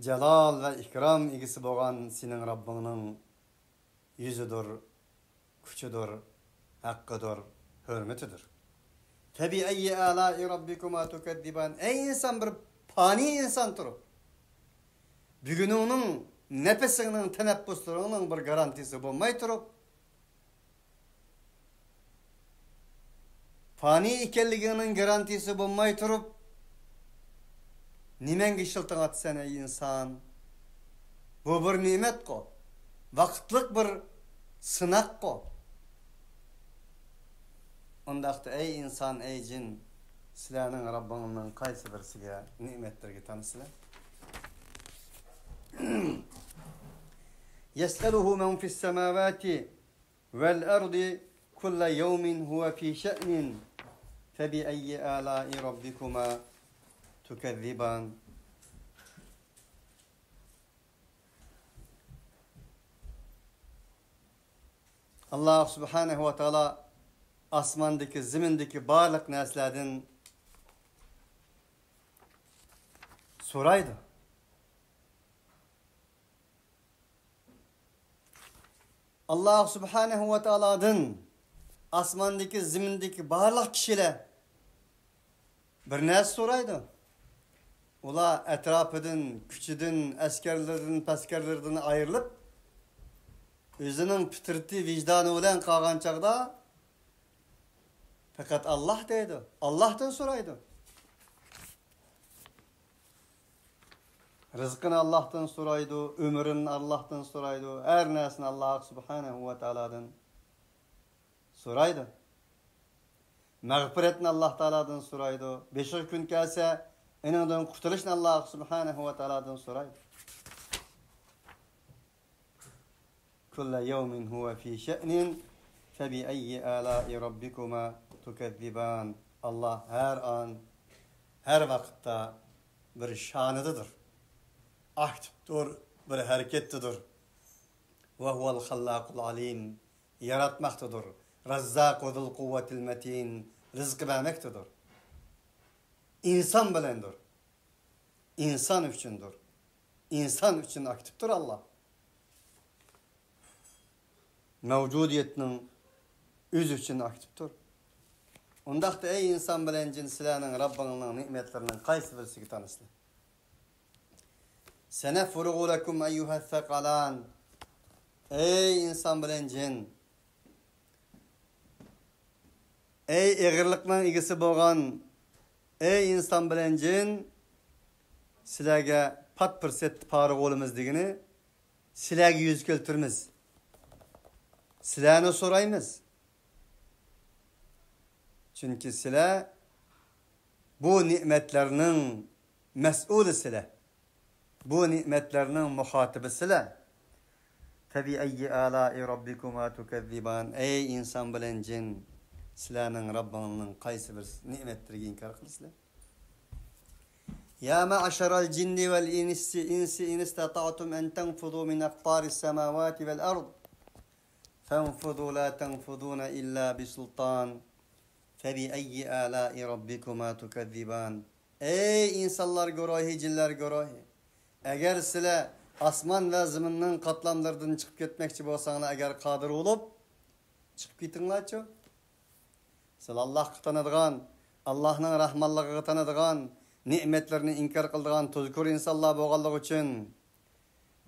جالال ۋە ئىكرام ئىگىسى بولغان سېنىڭ رەببىڭنىڭ يۈزىدۇر، كۈچىدۇر، ھەققىدۇر، ھۆرمىتىدۇر. فَبِأَيِّ آلَاءِ رَبِّكُمَا تُكَذِّبَانِ. ئەي ئىنسان، بىر پانىي ئىنسان تۇرۇپ، بۈگۈنۈڭنىڭ، نەپىسىڭنىڭ، تەنەپپۇسلىرىڭنىڭ بىر گارانتىسى بولماي تۇرۇپ، پانىي ئىكەنلىكىڭنىڭ گارانتىسى بولماي تۇرۇپ، نېمەڭگە ئىشلىتىڭاتىسەن، ئەي ئىنسان؟ بۇ بىر نېمەتقۇ، ۋاقىتلىق بىر سىناققۇ. ئۇنداقتا، ئەي ئىنسان، ئەي جىن، سىلەرنىڭ رەببىڭنىڭ قايسى بىرسىگە، نېمەتلىرىگە تانىسىلەر؟ يَسْأَلُهُ مَنْ فِي السَّمَاوَاتِ وَالْأَرْضِ كُلَّ يَوْمٍ هُوَ فِي شَأْنٍ فَبِأَيِّ آلَاءِ رَبِّكُمَا تُكَذِّبَانِ. ئاللاھ سۇبھانەھۇ ۋە تائالا ئاسماندىكى، زېمىندىكى بارلىق نەرسىلەردىن سورايدۇ. ئاللاھ سۇبھانەھۇ ۋە تائالادىن ئاسماندىكى، زېمىندىكى بارلىق كىشىلەر بىر نەرسە سورايدۇ. ئۇلار ئەتراپىدىن، كۈچىدىن، ئەسكەرلىرىدىن، پەسكەرلىرىدىن ئايرىلىپ، ئۆزىنىڭ پىترىتى، ۋىجدانى بىلەن قالغان چاغدا، پەقەت ئاللاھ دەيدۇ، ئاللاھتىن سورايدۇ. رىزقىنى ئاللاھتىن سورايدۇ، ئۆمرىنى ئاللاھتىن سورايدۇ، ھەر نەرسىنى ئاللاھ سۇبھانەھۇ ۋە تائالادىن سورايدۇ. مەغپىرەتنى ئاللاھ تائالادىن سورايدۇ. بېشىغا كۈن كەلسە، ئېنىڭدىن قۇتۇلۇشنى ئاللاھ سۇبھانەھۇ ۋە تائالادىن سورايدۇ. كُلَّ يَوْمٍ هُوَ فِي شَأْنٍ فَبِأَيِّ آلَاءِ رَبِّكُمَا تُكَذِّبَانِ. ئاللاھ ھەر ئان، ھەر ۋاقىتتا بىر شانىدىدۇر. ئاكتىپتۇر، بىر ھەرىكەتتىدۇر. وَهُوَ الْخَلَّاقُ الْعَلِيمُ. ياراتماقتىدۇر. رَزَّاقُ ذُو الْقُوَّةِ الْمَتِينُ. رىزقى بەرمەكتىدۇر. ئىنسان بىلەندۇر. ئىنسان ئۈچۈندۇر. ئىنسان ئۈچۈن ئاكتىپتۇر ئاللاھ. مەۋجۇدىيەتنىڭ ئۆزى ئۈچۈن ئاكتىپتۇر. ئۇنداقتا، ئەي ئىنسان بىلەن جىن، سىلەرنىڭ رەببىڭنىڭ نېمەتلىرىنىڭ قايسى بىرسىگە تانىسىلەر؟ سَنَفْرُغُ لَكُمْ أَيُّهَ الثَّقَلَانِ. ئەي ئىنسان بىلەن جىن، ئەي ئېغىرلىقنىڭ ئىگىسى بولغان، ئەي ئىنسان بىلەن جىن، سىلەرگە پات پۇرسەتتە پارىغۇ بولىمىز دېگىنى، سىلەرگە يۈز كەلتۈرىمىز. سىلەرنى سورايمىز. چۈنكى سىلەر بۇ نېمەتلەرنىڭ مەسئۇلى سىلەر. بۇ نېمەتلەرنىڭ مۇخاتىبى سىلەر. فَبِأَيِّ آلَاءِ رَبِّكُمَا تُكَذِّبَانِ؟ ئەي ئىنسان بىلەن جىن، سىلەرنىڭ رەببىڭنىڭ قايسى بىر نېمەتلىرىگە ئىنكار قىلىسىلەر؟ يَا مَعْشَرَ الْجِنِّ وَالْإِنسِ، إِنْسِ إِنِ اسْتَطَعْتُمْ أَنْ تَنْفُذُوا مِنْ أَقْطَارِ السَّمَاوَاتِ وَالْأَرْضِ فَانْفُذُوا لَا تَنْفُذُونَ إِلَّا بِسُلْطَانٍ فَبِأَيِّ آلَاءِ رَبِّكُمَا تُكَذِّبَانِ؟ ئەي ئىنسانلار گۇرۇھى، جىنلار گۇرۇھى! ئەگەر سىلەر ئاسمان ۋە زېمىننىڭ قاتلاملىرىدىن چىقىپ كەتمەكچى بولساڭلار، ئەگەر قادىر بولۇپ، چىقىپ كېتىڭلارچۇ. سىلەر ئاللاھقا تانىدىغان، ئاللاھنىڭ رەھمانلىقىغا تانىدىغان، نېمەتلىرىنى ئىنكار قىلىدىغان تۇزكور ئىنسانلار بولغانلىقى ئۈچۈن،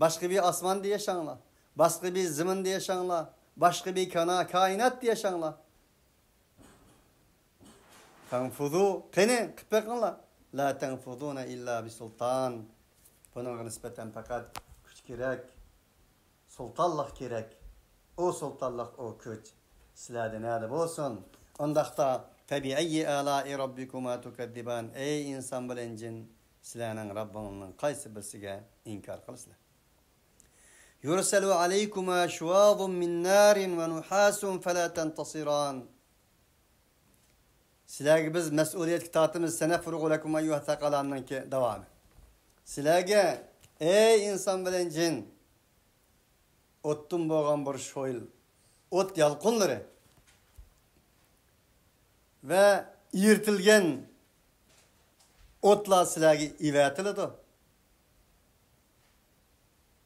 باشقا بىر ئاسماندا ياشاڭلار، باشقا بىر زېمىندا ياشاڭلار، باشقا بىر كانا-، كائىناتتا ياشاڭلار. تەنفۇزۇ، قېنى، قىلىپ بېقىڭلار. لَا تَنْفُذُونَ إِلَّا بِسُلْطَانٍ. بۇنىڭغا نىسبەتەن پەقەت كۈچ كېرەك، سۇلتانلىق كېرەك. ئۇ سۇلتانلىق، ئۇ كۈچ سىلەردە نەدە بولسۇن؟ ئۇنداقتا، فَبِأَيِّ آلَاءِ رَبِّكُمَا تُكَذِّبَانِ؟ ئەي ئىنسان بىلەن جىن، سىلەرنىڭ رەببىڭنىڭ قايسى بىرسىگە ئىنكار قىلىسىلەر؟ يُرْسَلُ عَلَيْكُمَا شُوَاظٌ مِّن نَّارٍ وَنُحَاسٌ فَلَا تَنْتَصِرَانِ. سىلەرگە بىز مەسئۇلىيەتكە تارتىمىز، سَنَفْرُغُ لَكُمْ أَيُّهَ الثَّقَلَاننىڭكى داۋامى. سىلەرگە، ئەي ئىنسان بىلەن جىن، ئوتتىن بولغان بىر شويل، ئوت يالقۇنلىرى ۋە ئېرىتىلگەن ئوتلار سىلەرگە ئېۋەتىلىدۇ.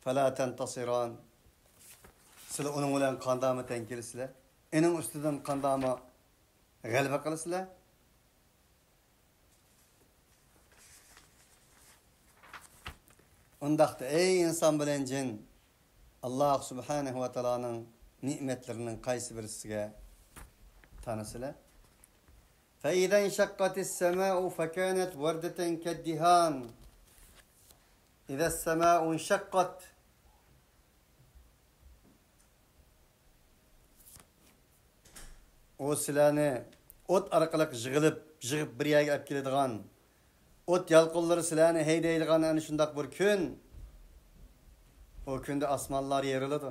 فَلَا تَنْتَصِرَانِ. سىلەر ئۇنىڭ بىلەن قانداقمۇ تەڭ كېلىسىلەر؟ ئېنىڭ ئۈستىدىن قانداقمۇ غەلىبە قىلىسىلەر؟ ئۇنداقتا، ئەي ئىنسان بىلەن جىن، ئاللاھ سۇبھانەھۇ ۋە تائالانىڭ نېمەتلىرىنىڭ قايسى بىرسىگە تانىسىلەر؟ فَإِذَا انْشَقَّتِ السَّمَاءُ فَكَانَتْ وَرْدَةً كَالدِّهَانِ. إِذَا السَّمَاءُ انْشَقَّتْ. ئۇ سىلەرنى ئوت ئارقىلىق يىغىلىپ، يىغىپ بىر يەرگە ئەپ كېلىدىغان ئوت يالقۇنلىرى سىلەرنى ھەيدەيدىغان ئەنە شۇنداق بىر كۈن. ئۇ كۈندە ئاسمانلار يېرىلىدۇ.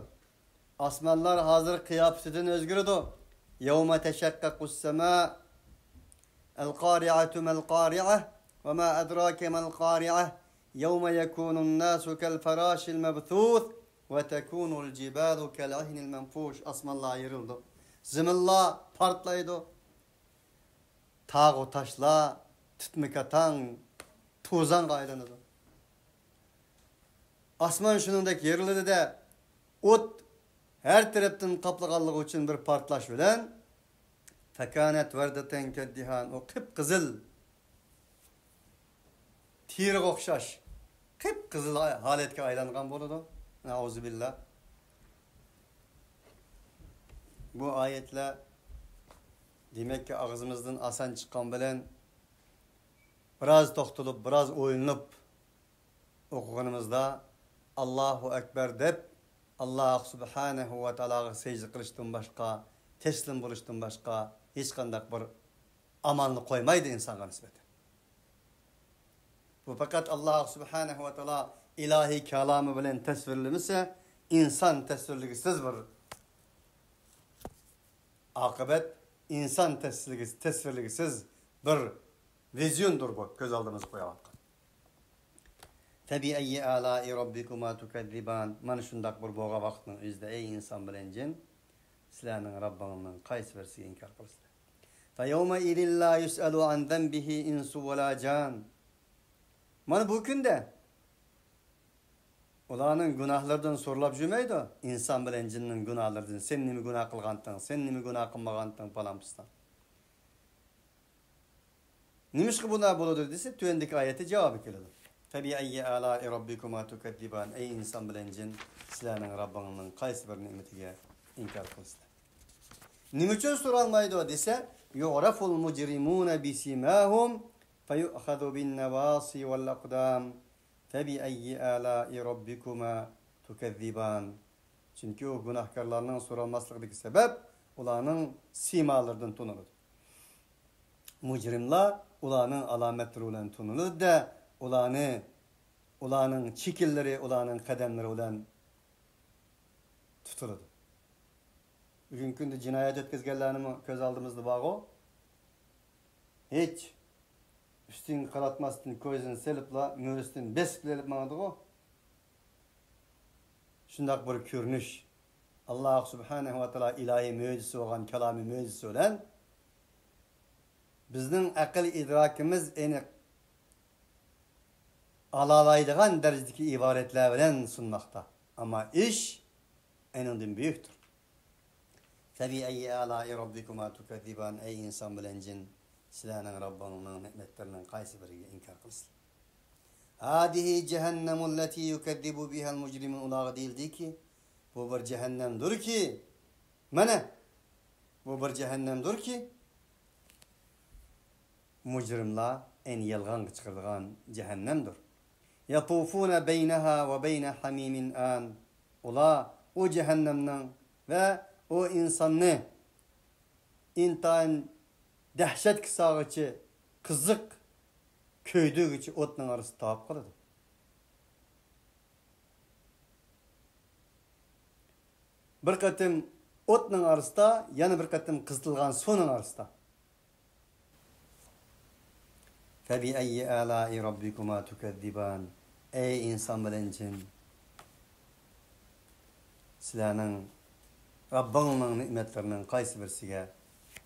ئاسمانلار ھازىر قىياپىتىدىن ئۆزگىرىدۇ. يَوْمَ تَشَقَّقُ السَّمَاءُ. الْقَارِعَةُ مَا الْقَارِعَةُ. وَمَا أَدْرَاكَ مَا الْقَارِعَةُ. يَوْمَ يَكُونُ النَّاسُ كَالْفَرَاشِ الْمَبْثُوثِ. وَتَكُونُ الْجِبَالُ كَالْعِهْنِ الْمَنْفُوشِ. ئاسمانلار يېرىلىدۇ. زېمىنلار پارتلايدۇ. تاغۇ تاشلار تىتمە-كاتاڭ، توزانغا ئايلىنىدۇ. ئاسمان شۇنىڭدەك يېرىلىدۇ-دە، ئوت ھەر تەرەپتىن قاپلىغانلىقى ئۈچۈن بىر پارتلاش بىلەن، فَكَانَتْ وَرْدَةً كَالدِّهَانِ، ئۇ قىپقىزىل، تېرىغا ئوخشاش قىپقىزىل ھالەتكە ئايلانغان بولىدۇ. نەئۇزۇبىللا. بۇ ئايەتلەر، دېمەككى، ئاغزىمىزدىن ئاسان چىققان بىلەن، بىراز توختىلىپ، بىراز ئويلىنىپ ئوقۇغىنىمىزدا، «ئاللاھۇ ئەكبەر» دەپ، ئاللاھ سۇبھانەھۇ ۋە تائالاغا سەجدە قىلىشتىن باشقا، تەسلىم بولۇشتىن باشقا ھېچقانداق بىر ئامالنى قويمايدۇ ئىنسانغا نىسبەتەن. بۇ پەقەت ئاللاھ سۇبھانەھۇ ۋە تائالا ئىلاھىي كالامى بىلەن تەسۋىرلىمىسە، ئىنسان تەسۋىرلىگۈسىز بىر ئاقىۋەت، ئىنسان تەسۋىرلىگۈ-، تەسۋىرلىگۈسىز بىر ۋىزيوندۇر بۇ، كۆز ئالدىمىزغا قويۇۋاتقان. فَبِأَيِّ آلَاءِ رَبِّكُمَا تُكَذِّبَانِ؟ مانا شۇنداق بىر بولغان ۋاقىتنىڭ ئۆزىدە، ئەي ئىنسان بىلەن جىن، سىلەرنىڭ رەببىڭنىڭ قايسى بىرسىگە ئىنكار قىلىسىلەر؟ فَيَوْمَئِذٍ لَا يُسْأَلُ عَنْ ذَنْبِهِ إِنْسٌ وَلَا جَانٌّ. مانا بۇ كۈندە ئۇلارنىڭ گۇناھلىرىدىن سورىلاپ يۈرمەيدۇ ئىنسان بىلەن جىننىڭ گۇناھلىرىدىن، سەن نېمە گۇناھ قىلغانتىڭ، سەن نېمە گۇناھ قىلمىغانتىڭ، پالان پۇستان. نېمىشقا بۇنداق بولىدۇ دېسە، تۆۋەندىكى ئايەتتە جاۋابى كېلىدۇ. فَبِأَيِّ آلَاءِ رَبِّكُمَا تُكَذِّبَانِ؟ ئەي ئىنسان بىلەن جىن، سىلەرنىڭ رەببىڭنىڭ قايسى بىر نېمىتىگە ئىنكار قىلىسىلەر؟ نېمە ئۈچۈن سورالمايدۇ دېسە، يعرف المجرمون بسيماهم فيؤخذ بالنواصي والأقدام فبأي آلاء ربكما تكذبان. چۈنكى ئۇ گۇناھكارلارنىڭ سورالماسلىقىدىكى سەۋەب ئۇلارنىڭ سىيمالىرىدىن تونۇلىدۇ. مۇجرىملار ئۇلارنىڭ ئالامەتلىرى بىلەن تونۇلىدۇ-دە، ئۇلارنى، ئۇلارنىڭ چېكىنلىرى، ئۇلارنىڭ قەدەملىرى بىلەن تۇتۇلىدۇ. بۈگۈنكى كۈندە جىنايەت ئۆتكۈزگەنلەرنىمۇ كۆز ئالدىمىزدا بارغۇ. ھېچ ئۈستىگە قاراتماستىن، كويزىنى سېلىپلا، مۈرىسىدىن بېسىپلا ئېلىپ ماڭىدىغۇ. شۇنداق بىر كۆرۈنۈش. ئاللاھ سۇبھانەھۇ ۋە تائالا ئىلاھىي مۆجىزىسى بولغان كالامى مۆجىزىسى بىلەن بىزنىڭ ئەقىل ئىدراكىمىز ئېنىق ئالالايدىغان دەرىجىدىكى ئىبارەتلەر بىلەن سۇنماقتا. ئەمما ئىش ئېنىڭدىن بۈيۈكتۇر. فبأي آلاء ربكما تكذبان. ئەي ئىنسان بىلەن جىن، سىلەرنىڭ رەببىڭنىڭ نېمەتلىرىنىڭ قايسى بىرىگە ئىنكار قىلىسىلەر؟ هذه جهنم التي يكذب بها المجرمون. ئۇلارغا دېيىلدىكى، بۇ بىر جەھەننەمدۇركى، مانا، بۇ بىر جەھەننەمدۇركى، مۇجرىملار ئەنە يالغانغا چىقىرىدىغان جەھەننەمدۇر. يطوفون بينها وبين حميم آن. ئۇلار ئۇ جەھەننەمنىڭ ۋە ئۇ ئىنساننى ئىنتايىن دەھشەتكە سالغۇچى قىزىق كۆيدۈرگۈچى ئوتنىڭ ئارىسىدا تاۋاپ قىلىدۇ. بىر قېتىم ئوتنىڭ ئارىسىدا، يەنە بىر قېتىم قىزىتىلغان سۇنىڭ ئارىسىدا. فبأي آلاء ربكما تكذبان. ئەي ئىنسان بىلەن جىن، سىلەرنىڭ رەببىڭنىڭ نېمەتلىرىنىڭ قايسى بىرسىگە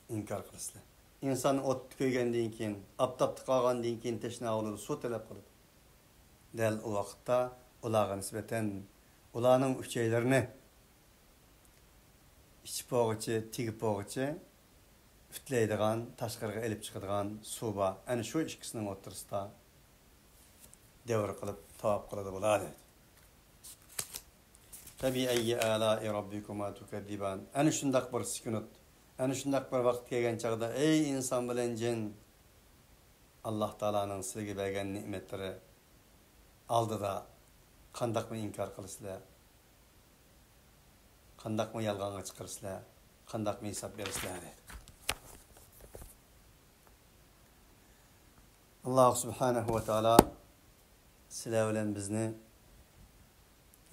ئىنكار قىلىسىلەر؟ ئىنسان ئوتتا كۆيگەندىن كېيىن، ئاپتاپتا قالغاندىن كېيىن تەشنا بولىدۇ، سۇ تەلەپ قىلىدۇ. دەل ئۇ ۋاقىتتا ئۇلارغا نىسبەتەن ئۇلارنىڭ ئۈچەيلىرىنى ئىچىپ بولغۇچى، تېگىپ بولغۇچى ئۈتلەيدىغان، تاشقىرىغا ئېلىپ چىقىدىغان سۇ بار. ئەنە شۇ ئىككىسىنىڭ ئوتتۇرىسىدا دەۋر قىلىپ تاۋاپ قىلىدۇ بۇلار، دەيدۇ. فبأي آلاء ربكما تكذبان. ئەنە شۇنداق بىر سۈكۈنات، ئەنە شۇنداق بىر ۋاقىت كەلگەن چاغدا، ئەي ئىنسان بىلەن جىن، ئاللاھ تائالانىڭ سىلىگە بەرگەن نېمەتلىرى ئالدىدا قانداقمۇ ئىنكار قىلىسىلەر؟ قانداقمۇ يالغانغا چىقىرىسىلەر؟ قانداقمۇ ھېساب بېرىسىلەر؟ دەيدۇ. ئاللاھ سۇبھانەھۇ ۋە تائالا سىلەر بىلەن بىزنى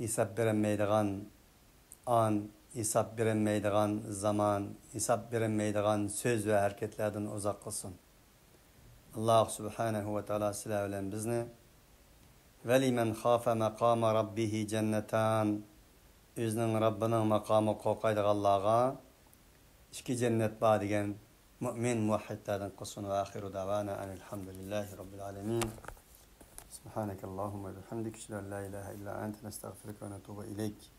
ھېساب بېرەلمەيدىغان ئان، ھېساب بېرەلمەيدىغان زامان، ھېساب بېرەلمەيدىغان سۆز ۋە ھەرىكەتلەردىن ئۇزاق قىلسۇن. ئاللاھ سۇبھانەھۇ ۋە تائالا سىلەر بىلەن بىزنى ولمن خاف مقام ربه جنتان، ئۆزىنىڭ رەببىنىڭ ماقامىغا قورقايدىغانلارغا ئىككى جەننەت بار دېگەن مۇئمىن مۇۋەھھىدلەردىن قىلسۇن. وآخر دعوانا أن الحمد لله رب العالمين. سبحانك اللهم وبحمدك، أشهد أن لا إله إلا أنت، نستغفرك ونتوب إليك.